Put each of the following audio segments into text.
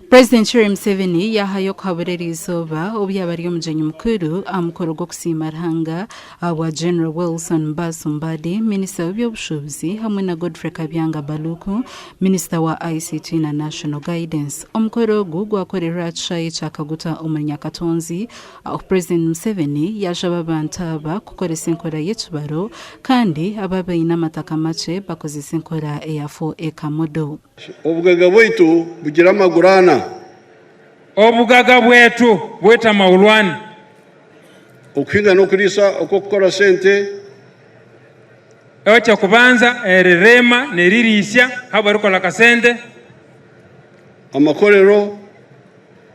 Purezidenti Yoweri Museveni yaahayo okuhabura eriizooba obu yaaba ari omugyenyi mukuru aha mukoro gw'okusiima Ruhanga ahabwa General Wilson Mbasu Mbadi, Minisita w'eby'obushuubuzi hamwe na Godfrey Kabyanga Baluku, Minisita wa ICT na National Guidance. Omukoro ogu gwakorerwa aha kishaayi kya Kaguta omuri Nyakatonzi ahu Purezidenti Museveni yaashaba abantu aba kukoresa enkora y'ekibaro kandi abo abaine amataka makye bakozese enkora eya 4-acre model. Obugaga bwaitu bugira amaguru ana. Obugaga bwetu bweta amaulwani. Okuhinga n'okuriisa okw'okukora sente. Eky'okubanza erirema neririisya ahu barikukora akasente. Amakorero.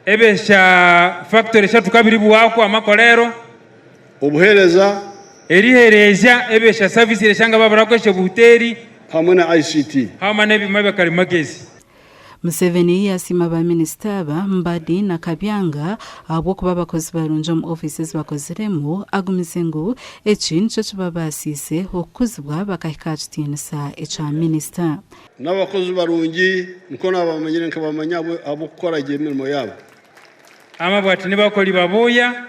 Ebesha factory eshatu kabiri bwako amakorero. Obuheereza. Erihereezya ebesha service ereshanga baburakwesha obuhuteri. Hamwe na ICT. Hamwe n'ebyoma bya karimagezi. Museveni yasiima ba minisita aba, Mbadi na Kabyanga ahabw'okuba abakozi barungi omu ofiisi ezi bakoziremu, agumize ngu eki nikyo kibabaasiise okukuzibwa bakahika aha kitiinisa ekya minisita. N'abakozi barungi nikwo naabamanyire nkabamanya ahabw'okukora gye emirimo yaabo. Amabwa ati nibakoli babuya.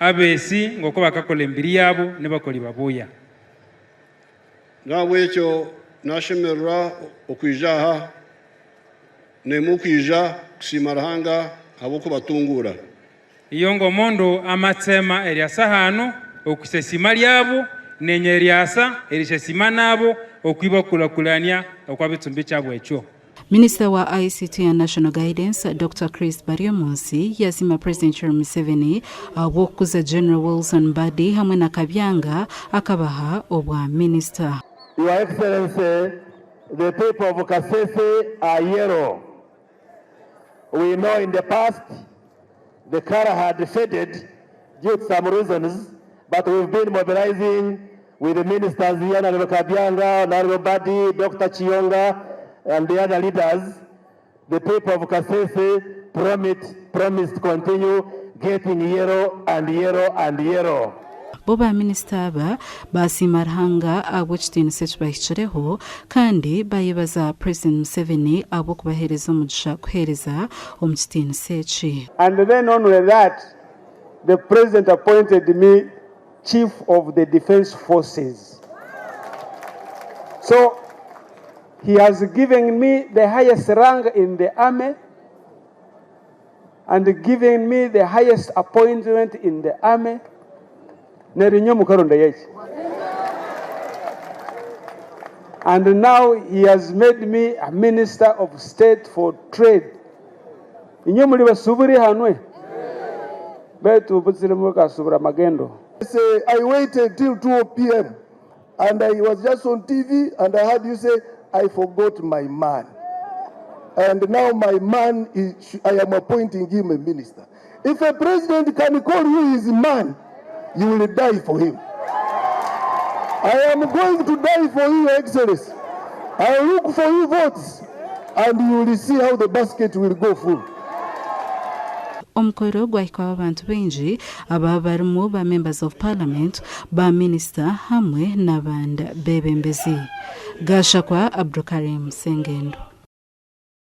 Abeesi ng'oku bakakola emibiri yaabo nibakora ibabuya. N'ahabw'ekyo nashemererwa okwija aha, naimwe okwija kusiima Ruhanga ahabw'okubatunguura. Iyo ng'omundu amatsema eryasa hanu okwisa esiima lyabo, nenye eryasa erisha esiima nabo okwiba okukulakulania okw'abitsumbi kyabo ekyo. Minisita wa ICT and National Guidance, Dokita Chris Baryomunsi yasiima Purezidenti Yoweri Museveni ahabw'okukuza General Wilson Mbadi hamwe na Kabyanga akabaha obwa minisita. Your Excellency, the people of Kasese are yellow. We know in the past the colour had faded due to some reasons but we've been mobilizing with the ministers here, Honorable Kabyanga, Honorable Badi, Dr. Kiyonga and the other leaders. The people of Kasese promised, promised to continue getting yellow and yellow and yellow. Bo ba minisita aba baasiima Ruhanga ahabw'ekitiinisa eki bahikireho kandi baayebaza Purezidenti Museveni ahabw'okubaheereza omugisha kuheereza omu kitiinisa eki. And then only that, the president appointed me chief of the defense forces. So he has given me the highest rank in the army and given me the highest appointment in the army. Nerinyo mukaronda yeki. And now he has made me a minister of state for trade. Inye muri basuburi hanwe? Baitu butsire mukasubura magendo. Say, I waited till 2 p.m. and I was just on TV and I heard you say, I forgot my man. And now my man, is, I am appointing him a minister. If a president can call you his man, you will die for him. I am going to die for you, Your Excellency. I will look for you votes and you will see how the basket will go full. Omukoro gwahikwaho abantu baingi ababa barimu ba members of parliament, ba minisita hamwe n'abandi beebembezi. Gashakwa Abdulkarim Sengendo.